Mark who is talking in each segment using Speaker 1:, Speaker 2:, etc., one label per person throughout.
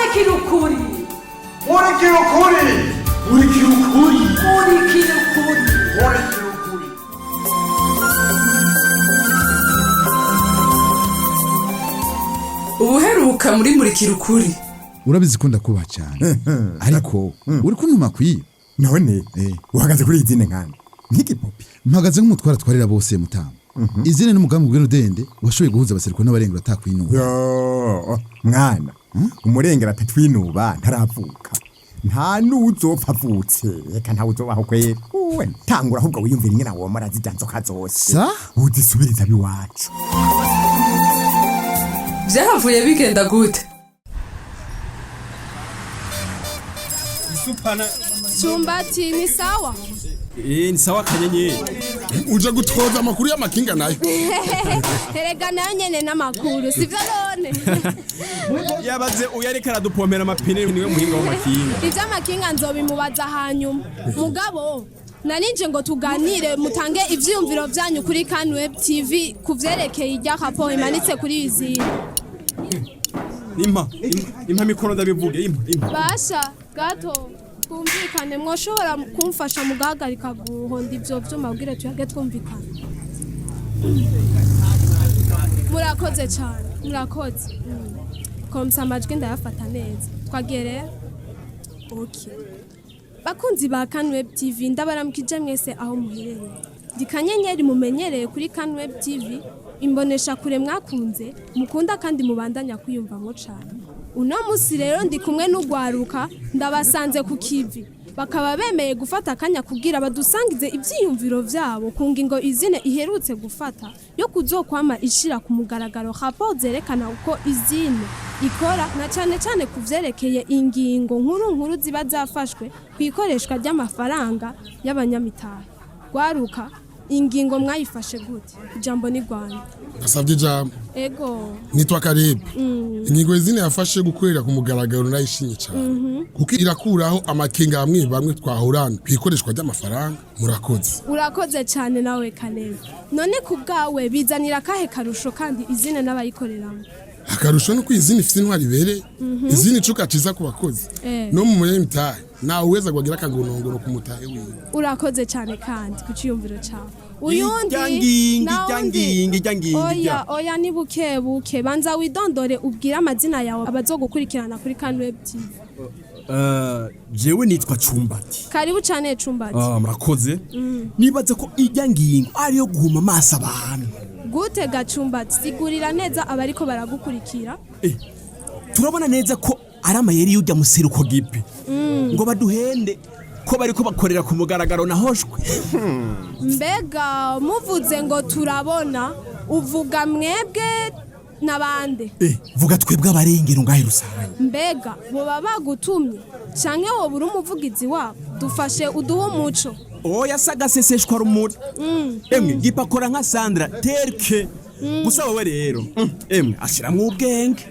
Speaker 1: Murikira ukuri.
Speaker 2: Murikira ukuri.
Speaker 3: Murikira ukuri.
Speaker 1: Murikira ukuri.
Speaker 2: Murikira ukuri.
Speaker 4: Ubuheruka muri Murikira Ukuri.
Speaker 5: Urabizi ko ndakubaha cyane, ariko uri kuntuma kwiyo.
Speaker 6: None
Speaker 5: Eh.
Speaker 6: uhagaze kuri izine nkande nk'igipopi?
Speaker 5: Mpagaze nk'umutwara atwarira bose, mutama. Izina n'umugambi bw'urudende washoboye guhuza abaseruko n'abarengera atakwinuba.
Speaker 6: Yo mwana, umurengera atatwinuba ntaravuka, nta n'uzopfa avutse, reka ntawe uzobaho kwera. Uwe tangura ahubwo wiyumvira ingene womora zirya nzoka zose
Speaker 5: Sa?
Speaker 6: uzisubiriza abiwacu.
Speaker 4: Byahavuye bigenda gute?
Speaker 7: Cumbati, ni sawa?
Speaker 3: Eh, ni sawa kanyenyeri.
Speaker 8: Uje gutoza amakuru y'amakinga nayo?
Speaker 7: Erega nayo nyene n'amakuru, sivyo none?
Speaker 3: Yabaze uyu ariko aradupompera amapine, niwe muhinga w'amakinga.
Speaker 7: Ivy'amakinga nzobimubaza hanyuma. Mugabo narinje ngo tuganire, mutange ivyiyumviro vyanyu kuri Kan Web TV ku vyerekeye irya rapport imanitse kuri izindi.
Speaker 3: Impa impa mikoro ndabivuge, impa impa.
Speaker 7: Basha gato, twumvikane. Mwoshobora kumfasha mugahagarika guhonda ivyo vyuma kugira tuyage twumvikane? Murakoze cane, murakoze. Comme ça amajwi ndayafata neza. Twagiye rero. Okay, bakunzi ba Kan Web TV, ndabaramukije mwese aho muherereye. Ndi Kanyenyeri mumenyereye kuri Kan Web TV, imbonesha kure mwakunze, mukunda kandi mubandanya kwiyumvamo cane. Uno musi rero ndi kumwe n'ugwaruka, ndabasanze ku kivi, bakaba bemeye gufata akanya kugira badusangize ivyiyumviro vyabo ku ngingo izine iherutse gufata yo kuzokwama ishira ku mugaragaro rapport zerekana uko izine ikora, na cane cane ku vyerekeye ingingo nkuru nkuru ziba zafashwe ku ikoreshwa ry'amafaranga y'abanyamitahe. Gwaruka, ingingo mwayifashe gute? Ijambo ni Rwanda.
Speaker 8: Nasabye ijambo.
Speaker 7: Ego.
Speaker 8: Nitwa Karibu. Ingingo izina yafashe gukorera ku mugaragaro nayishimye cyane, kuko irakuraho amakenga bamwe bamwe twahorana ku ikoreshwa ry'amafaranga. Murakoze.
Speaker 7: Urakoze cyane nawe Kaneza. None ku bwawe bizanira akahe karusho kandi izina n'abayikoreramo?
Speaker 8: Akarusho nuko izina ifite intwari ibereye, izina icuka ciza ku bakozi no mu munyamitahe, ntawe uweza kugira akagonongoro ku mutahe wiwe.
Speaker 7: Urakoze cyane kandi ku cyiyumviro cyawe. Uyundi?
Speaker 3: Irya ngingo, irya
Speaker 7: Nawundi.
Speaker 3: ngingo, irya ngingo,
Speaker 7: Oya.
Speaker 3: irya.
Speaker 7: Oya, ni buke buke. Banza widondore, ubwire amazina yawe abazogukurikirana kuri Kan Web TV.
Speaker 3: Jewe nitwa Cumbati.
Speaker 7: Karibu cyane, Cumbati.
Speaker 3: Ah, murakoze. Nibaza ko irya ngingo ariyo guhuma amaso abantu.
Speaker 7: Gute Gacumbati? Sigurira neza abariko baragukurikira.
Speaker 3: Eh, turabona neza ko ari amayeri y'ujya museruko gipe ngo baduhende ko bariko bakorera ku mugaragaro, nahoshwe.
Speaker 7: Mbega muvuze ngo turabona, uvuga mwebwe n'abande?
Speaker 3: Eh, vuga twebwe abarengero ngahe rusange.
Speaker 7: Mbega boba bagutumye canke woba uri umuvugizi wabo? Dufashe uduhe umuco.
Speaker 3: Oya, sagaseseshwa rumuri. Emwe, gipa akora nka Sandra terke gusa. Wowe rero emwe ashiramwo ubwenge.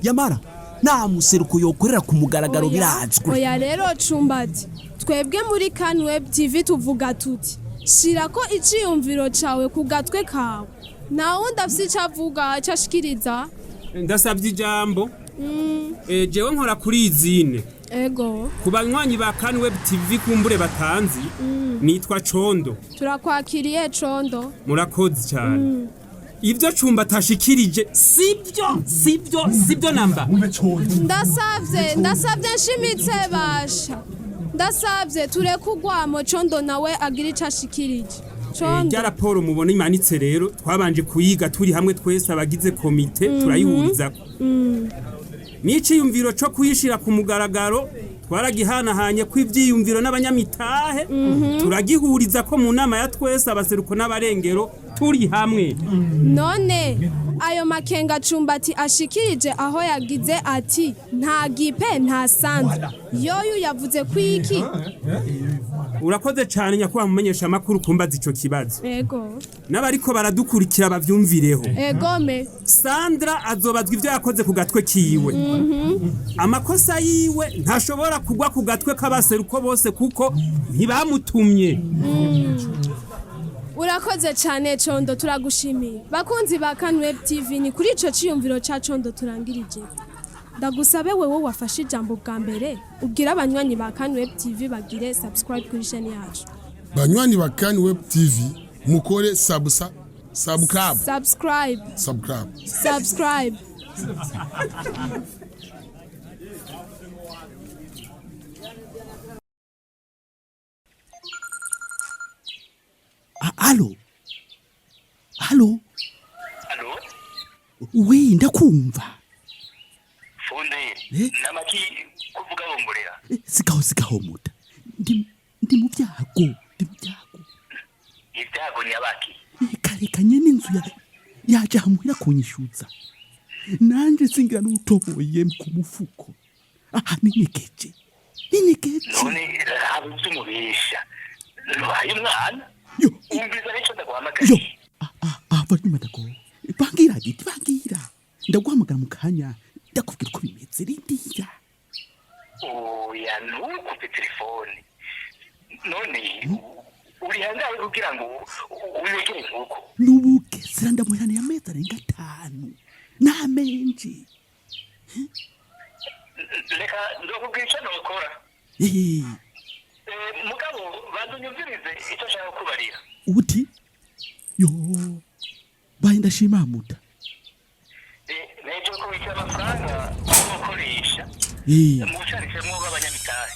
Speaker 3: Yamara nta museruko yokorera ku mugaragaro.
Speaker 7: Oya.
Speaker 3: Birazwi.
Speaker 7: Oya rero Cumbati, twebwe muri Kan Web TV tuvuga tuti shirako iciyumviro cawe ku gatwe kawe. Nta wundi afise ico avuga, ico ashikiriza?
Speaker 9: Ndasabye ijambo. Jewe nkora kuri izine.
Speaker 7: Ego.
Speaker 9: Ku banywanyi ba Kan Web TV kumbure batanzi, nitwa Condo.
Speaker 7: Turakwakiriye, Condo.
Speaker 9: Murakoze cyane. Ibyo cumba atashikirije sibyo, sibyo, sibyo namba.
Speaker 7: Ndasavye, ndasavye nshimitse, basha, ndasavye tureke urwamo. Condo nawe agira ico ashikirije. Condo.
Speaker 9: Rya raporo mubona imanitse rero, twabanje kuyiga turi hamwe twese abagize komite, turayihurizako n'iciyumviro co kuyishira ku mugaragaro. Twaragihanahanye ko ivyiyumviro n'abanyamitahe, turagihuriza ko mu nama ya twese abaseruko n'abarengero turi hamwe.
Speaker 7: None ayo makenga Cumbati ashikirije, aho yagize ati nta gipe nta Sandra, yoyu yavuze kwiki?
Speaker 9: Urakoze cyane, nyakubahwa mumenyesha amakuru, kumbaza ico kibazo.
Speaker 7: Ego.
Speaker 9: N'abariko baradukurikira bavyumvireho.
Speaker 7: Egome.
Speaker 9: Sandra azobazwa ivyo yakoze ku gatwe kiwe. Amakosa yiwe ntashobora kugwa ku gatwe k'abaseruko bose, kuko ntibamutumye.
Speaker 7: Urakoze cyane Condo, turagushimiye. Bakunzi ba Kan Web TV, ni kuri ico ciyumviro ca Condo turangirije. Ndagusabe wewe wafashe ijambo bwa mbere, ubwire abanywanyi ba Kani Web TV bagire subscribe kuri chaîne yacu.
Speaker 8: Banywanyi ba Kani Web TV, mukore sabusa subscribe.
Speaker 7: Subscribe.
Speaker 8: Subscribe.
Speaker 7: Subscribe.
Speaker 3: Allô, allô?
Speaker 10: Allô?
Speaker 3: Oui, ndakumva.
Speaker 10: Funderi.
Speaker 3: Eh?
Speaker 10: Namaki kuvuga bongorera.
Speaker 3: Sigaho, sigaho muta, ndi mu byago, ndi mu byago.
Speaker 10: Ibyago nyabaki?
Speaker 3: Karekanye n'inzu ya yaje hamuhira kunyishyuza, nanje singira n'utoboye ku mufuko. Aha ninyegeje, ninyegeje.
Speaker 10: None raba ibyo umubesha. Nuhaye umwana.
Speaker 3: Yo.
Speaker 10: Umviza n'icyo ndaguhamagaye.
Speaker 3: Yo, ava nyuma, ndago bangira giti bangira, ndaguhamagara mu kanya, ndakubwira uko bimeze, rindira.
Speaker 10: Oya, ntukupe telefone. None uri hangahe kugira ngo unyegere nk'uko?
Speaker 3: N'ubugesera ndamuheraniye amezi arenga 5 n'amenshi.
Speaker 10: Reka ndakubwira icyo nokora.
Speaker 3: Eh.
Speaker 10: Mugabo banza unyumvirize icyo nshaka kubarira.
Speaker 3: Uti yo baye, ndashima muta.
Speaker 10: Nejo kubitsa amafaranga ukoresha mu bucarishemwo bw'abanyamitahe.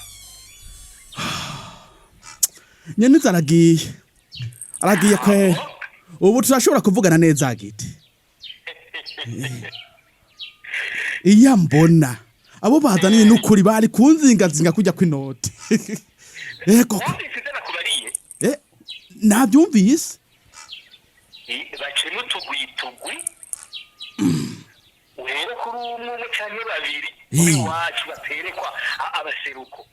Speaker 3: Nyenitse aragiye, aragiye kwe, ubu turashobora kuvugana neza giti. Iyo mbona abo bazaniye n'ukuri bari kunzingazinga kujya kw'inoti. Ego.
Speaker 10: Wumvise ivyo nakubariye?
Speaker 3: Nabyumvise.
Speaker 10: Bacemo utugwi tugwi, uhere kuri umwe umwe canke babiri muri iwacu baterekwa abaseruko,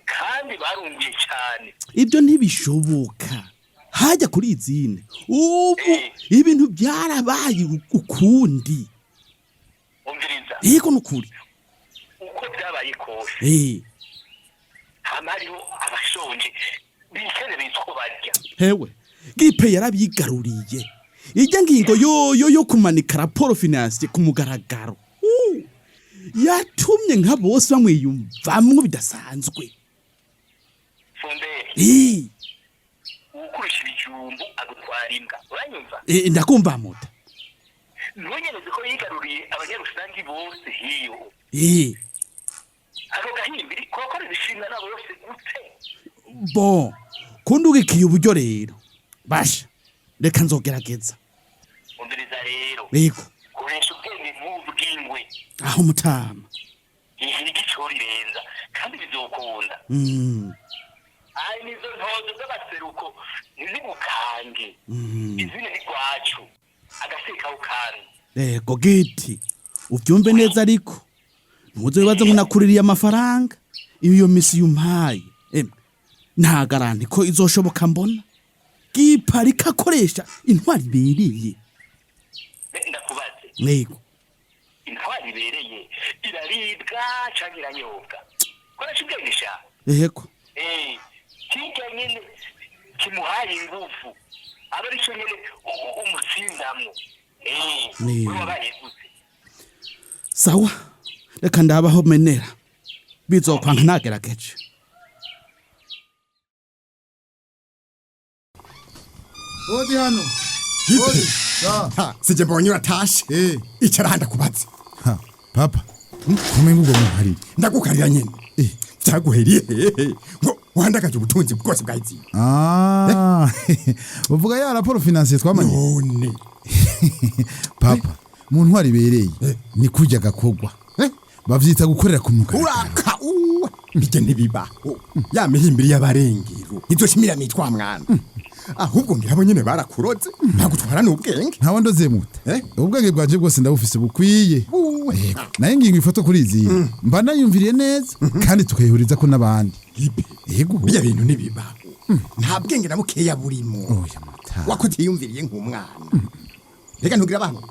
Speaker 10: kandi barunguye cane.
Speaker 3: Ibyo ntibishoboka hajya kuri izine, ubu ibintu byarabaye ukundi.
Speaker 10: Umviriza.
Speaker 3: Yego, n'ukuri.
Speaker 10: Uko byabaye kose, hama hariho abashonje bikenera itwo barya.
Speaker 3: Hewe gipe yarabigaruriye, ijya ngingo yoyo yo kumanika rapport financier ku mugaragaro yatumye nka bose bamwiyumvamwo bidasanzwe.
Speaker 10: Funderi. Uwukurusha ibijumbu agutwara imbwa, uranyumva?
Speaker 3: Ndakumva muta.
Speaker 10: Ntunyereze ko yigaruriye abanyarusangi bose hiyo. Ako gahimbiri kokora ibishimwa na bose gute?
Speaker 3: Bon, kundugikiye uburyo rero, basha reka nzogerageza.
Speaker 10: Umviriza rero.
Speaker 3: Yego.
Speaker 10: Koresha ubwenge nk'ubw'ingwe.
Speaker 3: Aho mutama.
Speaker 10: Ihiga ico rirenza kandi bizokunda. Ayi nizo ntozo z'abaseruko ntizigukange. Izina ni rwacu agasekaho kandi.
Speaker 3: Ego giti, uvyumve neza, ariko ntuze wibaze ngo nakuririye amafaranga. Iyo misi yumpaye, emwe, nta garantie ko izoshoboka. Mbona giparika akoresha intwari ibereye.
Speaker 10: Ndakubaze.
Speaker 3: Yego.
Speaker 10: Intwari ibereye iraribwa canke iranyobwa? Koresha ubwenge sha.
Speaker 3: Yego.
Speaker 10: Kirya nyene kimuhaye ingufu aba arico nyene umutsindamwo. Wewe wabaye gute?
Speaker 3: Sawa, reka ndabaho menera, bizokwanka nagerageje.
Speaker 5: Odi hano.
Speaker 6: Gipe. Ha, sije mbonye uratashe. Icara handa kubaze.
Speaker 5: Ha, papa. Kumenga ubwo muhariri.
Speaker 6: Ndagukarira nyene. Vyaguheriye hehe ngo wandagaje ubutunzi bwose bwa izina?
Speaker 5: Ah, uvuga ya rapport financier twamanye.
Speaker 6: None.
Speaker 5: Papa, mu ntwari ibereye ni kurya gakogwa. Bavyita gukorera ku mugaragaro.
Speaker 6: Uraka uwe. Bijye ntibibaho. Ya mihimbiri y'abarengero izoshimira mitwa mwana. Ahubwo ngira bo nyene barakuroze bagutwara n'ubwenge.
Speaker 5: Ntawe ndoze muta. Ubwenge bwanje bwose ndabufise bukwiye. Yego. Nayo ingingo ifatwa kuri izi mba nayumviriye neza kandi tukayihuriza ko n'abandi. Yego.
Speaker 6: Bijya bintu ntibibaho. Nta bwenge na bukeya burimo.
Speaker 5: Oya muta.
Speaker 6: Wakoze yiyumviriye nk'umwana. Reka ntugira abantu.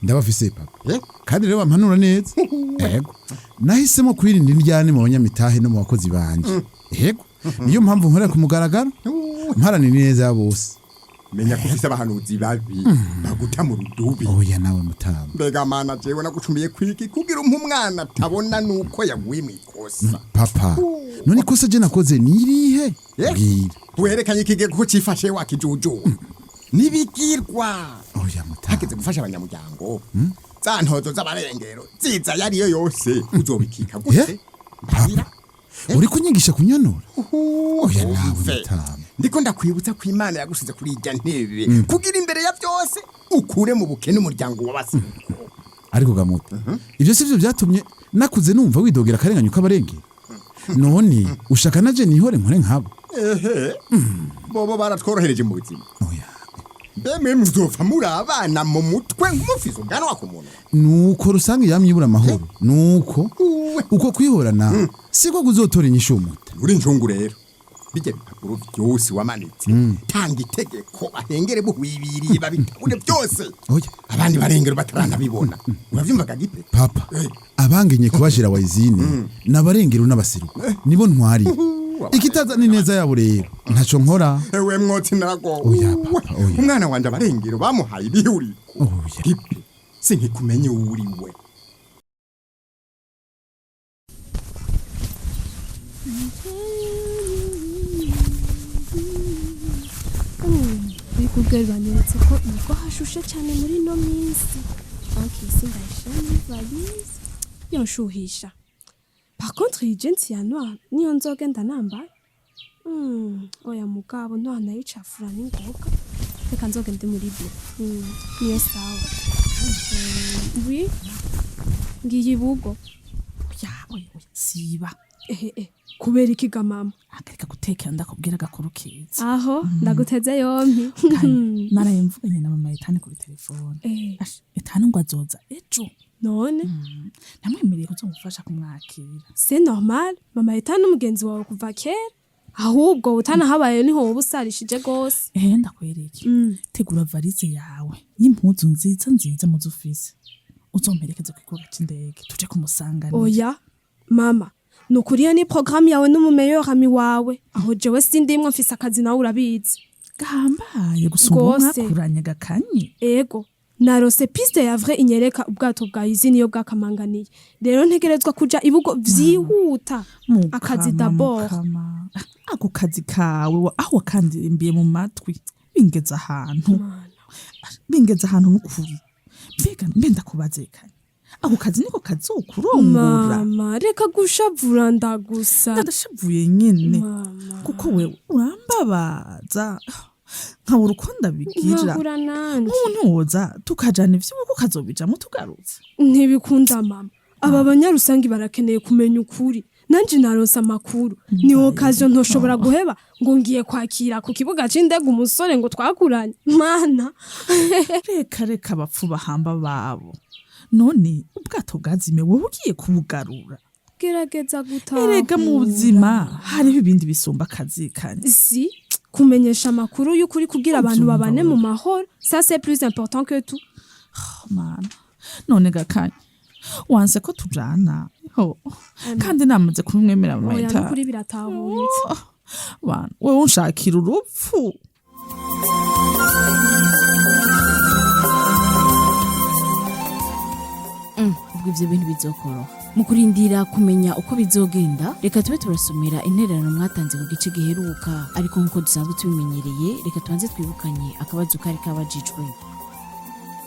Speaker 5: Ndabafise papa. Kandi rero bampanura neza. Yego. Nahisemo kwirinda indyane mu banyamitahe no mu bakozi banje. Yego. Niyo mpamvu nkorera ku mugaragaro. Mparanira ineza ya bose.
Speaker 6: Menya ko ufise abahanuzi babi baguta mu rudubi.
Speaker 5: Oya nawe mutama.
Speaker 6: Mbega mana, jewe nagucumiye kwiki kugira umpe umwana atabona nuko yaguye mu ikosa?
Speaker 5: Papa, none ikosa je nakoze ni irihe? Bwira.
Speaker 6: Werekanye ikigega ko cifashe wakijuju nibigirwa.
Speaker 5: Oya mutama.
Speaker 6: Hageze gufasha abanyamuryango, za ntozo z'abarengero ziza yariyo yose uzobikika gute?
Speaker 5: Papa, uri kunyigisha kunyonora? Oya nawe
Speaker 6: Umve.
Speaker 5: mutama.
Speaker 6: Ndiko ndakwibutsa ko Imana yagushize kuri irya ntebe kugira imbere ya byose ukure mu bukene umuryango w'abaseruko.
Speaker 5: Ariko gamuta, ivyo sivyo byatumye nakuze numva widogera akarenganyo k'abarengera. None ushaka naje nihore nkore nkabo?
Speaker 6: Ehe, bobo baratworohereje mu buzima.
Speaker 5: Oya.
Speaker 6: Mbemwe muzopfa muri abana mu mutwe nk'umufise ubwanwa ku munwa.
Speaker 5: Nuko rusange yamye ibura amahoro, nuko uko kwihorana siko kuzotora inyishu umuta.
Speaker 6: Uri incungu rero, bijya bipapuro byose wamanitse, tanga itegeko bahengere buhwibiriye babitabure byose.
Speaker 5: Oya.
Speaker 6: Abandi barengero bataranabibona, uravyumvaga Gipe?
Speaker 5: Papa, abangenye kubajira wayizine n'abarengero n'abaseruko nibo ntwari. Ikitaza ni neza yabo, rero ntaco nkora.
Speaker 6: Ewe mwotsi, naragowe.
Speaker 5: Oya papa, oya.
Speaker 6: Umwana wanje abarengero bamuhaye ibihuriko.
Speaker 5: Oya.
Speaker 6: Gipe, sinkikumenye uwuriwe.
Speaker 7: Bikubwe banyeretse ko nubwo hashushe cyane muri ino minsi, donc isi ndayishira muri valise yonshuhisha. Par contre iyi jeans ya noir niyo nzogenda nambaye. Oya mugabo, noir nayicafura n'ingoga, reka nzogende muri bleu. Niyo sawa. Oui, ngiye ibugo.
Speaker 11: Oya, oya, oya, siba.
Speaker 7: Ehe, eh, kubera iki ga mama?
Speaker 11: Akareka gutekera, ndakubwira agakuru keza.
Speaker 7: Aho ndaguteze yompi.
Speaker 11: Naraye mvuganye na mama Etani kuri telefone.
Speaker 7: Eh.
Speaker 11: Asha, Etani ngo azoza ejo.
Speaker 7: None?
Speaker 11: Namwemereye kuzomufasha kumwakira.
Speaker 7: C'est normal, mama Etani n'umugenzi wawe kuva kera, ahubwo utanahabaye niho woba usarishije rwose.
Speaker 11: Ehe, ndakwereke. Tegura valise yawe y'impuzu nziza nziza muzo ufise, uzomperekeze ku kibuga c'indege tuje kumusanganira.
Speaker 7: Oya mama, nukuri iyo ni programme yawe n'umu meilleur ami wawe, aho jewe sindimwe, mfise akazi nawe urabizi.
Speaker 11: Gahambaye gusumba uwo
Speaker 7: Rwose.
Speaker 11: mwakuranye gakanye.
Speaker 7: Ego, narose piste ya vrai inyereka ubwato bwa izini iyo bwakamanganiye, rero ntegerezwa kuja ibugo vyihuta. Akazi d'abord.
Speaker 11: Mukama. Ako kazi kawe aho wakandirimbiye mu matwi bingeze ahantu, bingeze ahantu n'ukuri. Mbega mbe ndakubazekanye, ako kazi niko kazokurongora?
Speaker 7: Mama, reka gushavura, ndagusa.
Speaker 11: Ndashavuye nyene.
Speaker 7: Mama.
Speaker 11: Kuko wewe urambabaza nkabura uko ndabigira.
Speaker 7: Nkahura nanje.
Speaker 11: Nk'ubu ntiwoza tukajana ivy'ubuko ukazobijamwo tugarutse?
Speaker 7: Ntibikunda mama, aba banyarusangi barakeneye kumenya ukuri, nanje naronse amakuru, ni occasion ntoshobora guheba ngo ngiye kwakira ku kibuga c'indege umusore ngo twakuranye, mana.
Speaker 11: Reka reka, abapfu bahamba babo. None ubwato bwazime, wowe ugiye kubugarura?
Speaker 7: Gerageza gutahura.
Speaker 11: Erega mu buzima hariho ibindi bisumba akazi kanye.
Speaker 7: Si kumenyesha amakuru y'ukuri kugira abantu
Speaker 11: Uvyumva
Speaker 7: babane mu
Speaker 11: wewe.
Speaker 7: mahoro, ça c'est plus important que tout.
Speaker 11: Oh, mana, none gakanye wanse ko tujana ho, kandi namaze kubimwemera mu
Speaker 7: Oya.
Speaker 11: mahita.
Speaker 7: N'ukuri biratahuritse.
Speaker 11: Bana, wewe unshakira urupfu.
Speaker 12: Ubwo ivyo bintu bizokoroha. Mu kurindira kumenya uko bizogenda, reka tube turasomera intererano mwatanze ku gice giheruka. Ariko nk'uko dusanzwe tubimenyereye, reka tubanze twibukanye akabazo kari kabajijwe.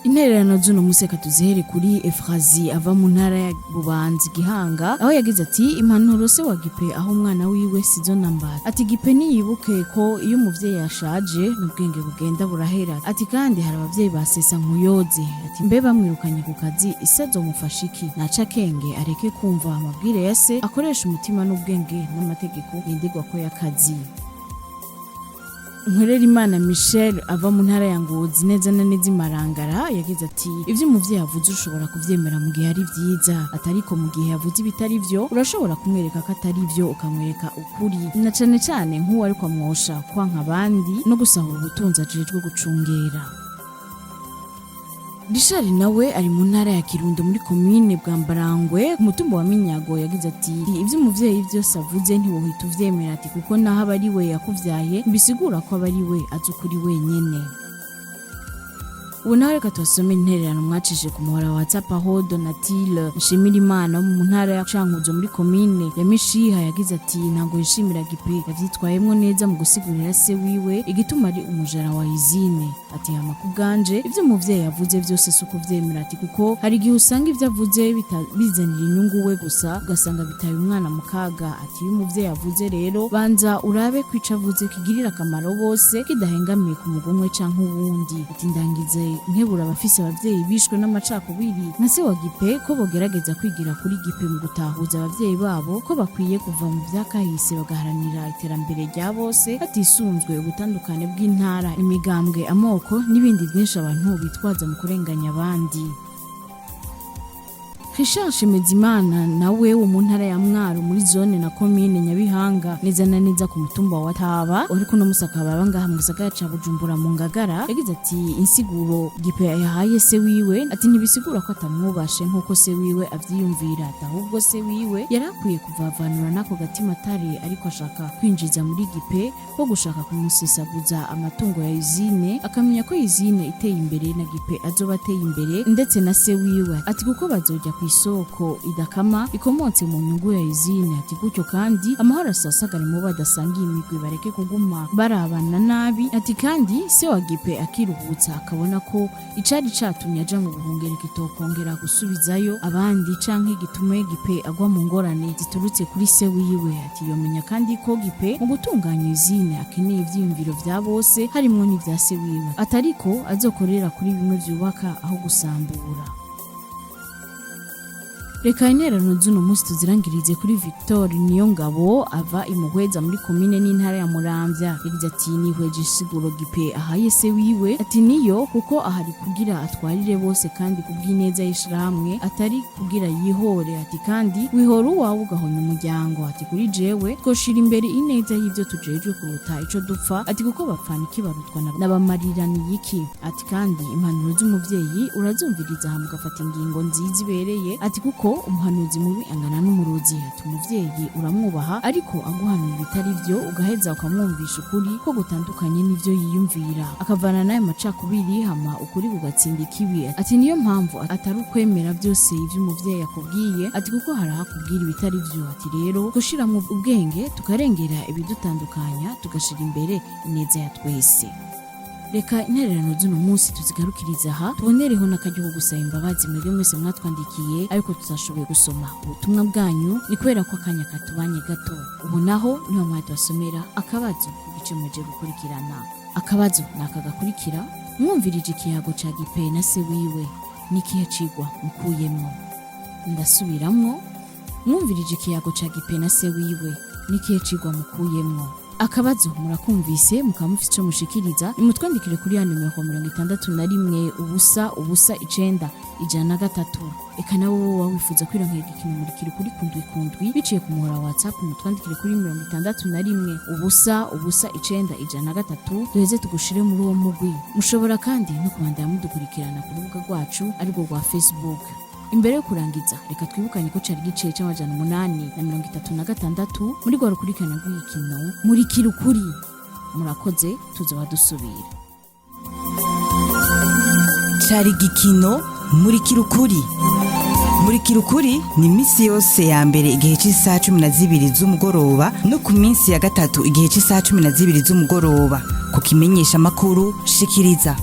Speaker 12: Intererano z'uno munsi reka tuzihere kuri Efrazi ava mu ntara ya Bubanza Gihanga, aho yagize ati: "Impanuro se wa Gipe aho umwana wiwe sizo nambara." Ati: "Gipe niyibuke ko iyo umuvyeyi yashaje n'ubwenge bugenda burahera." Ati: "Kandi hari abavyeyi basesa nkuyoze." Ati: "Mbe bamwirukanye ku kazi, ise azomufasha iki? Naca akenge, areke kumva amabwire ya se, akoresha umutima n'ubwenge n'amategeko ngenderwako y'akazi." Nkorerimana Michel ava mu ntara ya Ngozi, neza na neza imarangara, yagize ati: "Ibyo umuvyeyi avuze ushobora kuvyemera mu gihe ari vyiza, atariko mu gihe yavuze ibitari vyo urashobora kumwereka ko atari vyo, ukamwereka ukuri, na cane cane nk'uwo ariko amwosha kwanka abandi no gusahura ubutunzi ajejwe gucungera." Richard nawe ari mu ntara ya Kirundo muri komine Bwambarangwe ku mutumba wa Minyago yagize ati ibyo umuvyeyi byose avuze ntiwohita uvyemera, ati kuko naho aba ari we yakuvyaye ntibisigura ko aba ari we azi ukuri wenyene. Ubu nawe reka tubasome intererano mwacishije ku muhora wa WhatsApp, aho Donatile Nshimirimana wo mu ntara ya Cankuzo muri komine ya Mishiha yagize ati ntabwo yishimira Gipe, yavyitwayemwo neza mu gusigurira se wiwe igituma ari umujara wa izine. Ati hama ku bwanje ivyo umuvyeyi yavuze vyose si ukuvyemera, ati kuko hari igihe usanga ivyo avuze bizanira inyungu we gusa, ugasanga bitaye umwana mu kaga. Ati iyo umuvyeyi avuze rero banza urabe ko ico avuze kigirira akamaro bose kidahengamiye ku mugumwe canke uwundi. Ati ndangize nkebura abafise abavyeyi bishwe n'amacakubiri nka se wa Gipe ko bogerageza kwigira kuri Gipe mu gutahuza abavyeyi babo ko bakwiye kuva mu vyakahise bagaharanira iterambere rya bose hatisunzwe ubutandukane bw'intara, imigambwe, amoko n'ibindi vyinshi abantu bitwaza mu kurenganya abandi. Richard Shemezimana nawe wo mu ntara ya Mwaro muri zone na komine Nyabihanga neza na neza ku mutumba wa Taba, ariko no musaka baba ngaha mu gisagara ca Bujumbura mu Ngagara, yagize ati insiguro Gipe yahaye se wiwe ati ntibisigura ko atamwubashe nkuko se wiwe avyiyumvira, ati ahubwo se wiwe yari akwiye kuvavanura n'ako gatima atari ariko ashaka kwinjiza muri Gipe ko gushaka kumusesaguza amatungo ya izine, akamenya ko izine iteye imbere na Gipe azoba ateye imbere ndetse na se wiwe, ati kuko bazojya ku isoko idakama ikomotse mu nyungu ya izine. Ati gutyo kandi amahoro asasagare mu badasangiye imigwi, bareke kuguma barabana nabi. Ati kandi se wa Gipe akiruhutsa akabona ko icari catumye aja mu buhungiro kitokongera gusubizayo abandi canke gitume Gipe agwa mu ngorane ziturutse kuri se wiwe. Ati yomenya kandi ko Gipe mu gutunganya izine akeneye ivyiyumviro vya bose harimwo n'ivya se wiwe, atariko azokorera kuri bimwe vyubaka aho gusambura. Reka intererano z'uno munsi tuzirangirize kuri Victor Niyongabo ava imuhweza muri komine n'intara ya Muramvya, yagize ati nihweje insiguro Gipe ahaye se wiwe, ati niyo kuko ahari kugira atwarire bose kandi kubw'ineza y'ishirahamwe atari kugira yihore, ati kandi wihora uwawe ugahonya umuryango, ati kuri jewe twoshira imbere ineza y'ivyo tujejwe kuruta ico dupfa, ati kuko bapfana ikibarutwa n'abamariraniye iki, ati kandi impanuro z'umuvyeyi urazumviriza hama ugafata ingingo nziza ibereye, ati kuko umuhanuzi mubi angana n'umurozi, ati umuvyeyi uramwubaha ariko aguhanura ibitari vyo ugaheza ukamwumvisha ukuri ko gutandukanye n'ivyo yiyumvira, akavana n'ayo macakubiri hama ukuri kugatsinda ikibi. Ati niyo mpamvu atari ukwemera byose ivyo umuvyeyi akubwiye, ati kuko hari aho akubwira ibitari vyo, ati rero gushiramwo ubwenge tukarengera ibidutandukanya tugashira imbere ineza ya twese. Reka intererano z'uno munsi tuzigarukiriza aha, tubonereho n'akaryo ko gusaba imbabazi mwebwe mwese mwatwandikiye ariko tutashoboye gusoma ubutumwa bwanyu, ni kubera ko akanya katubanye gato. Ubu naho niho mwadusomera akabazo ku gice muje gukurikirana. Akabazo ni aka gakurikira: mwumvirije ikiyago ca Gipe na se wiwe, n'ikihe cigwa mukuyemwo? Ndasubiramwo, mwumvirije ikiyago ca Gipe na se wiwe, n'ikihe cigwa mukuyemwo? Akabazo murakumvise, mukaba mufite ico mushikiriza, nimutwandikire kuri ya nimero 61 0 0 9 103. Eka nawe wowe wifuza kwironkera igikino Murikira Ukuri kundwi kundwi biciye ku muhora wa WhatsApp, mutwandikire kuri 61 0 0 9 103, duheze tugushire muri uwo mugwi. Mushobora kandi no kubandanya mudukurikirana ku rubuga rwacu arirwo rwa Facebook. Imbere yo kurangiza, reka twibukanye ko cari gice c'836 muri rwa rukurikirana rw'igikino Murikira Ukuri. Murakoze, tuzoba dusubira.
Speaker 13: Cari igikino Murikira Ukuri. Murikira Ukuri ni iminsi yose ya mbere igihe cy'isaha 12 z'umugoroba no ku minsi ya gatatu igihe cy'isaha 12 z'umugoroba ku kimenyesha amakuru Shikiriza.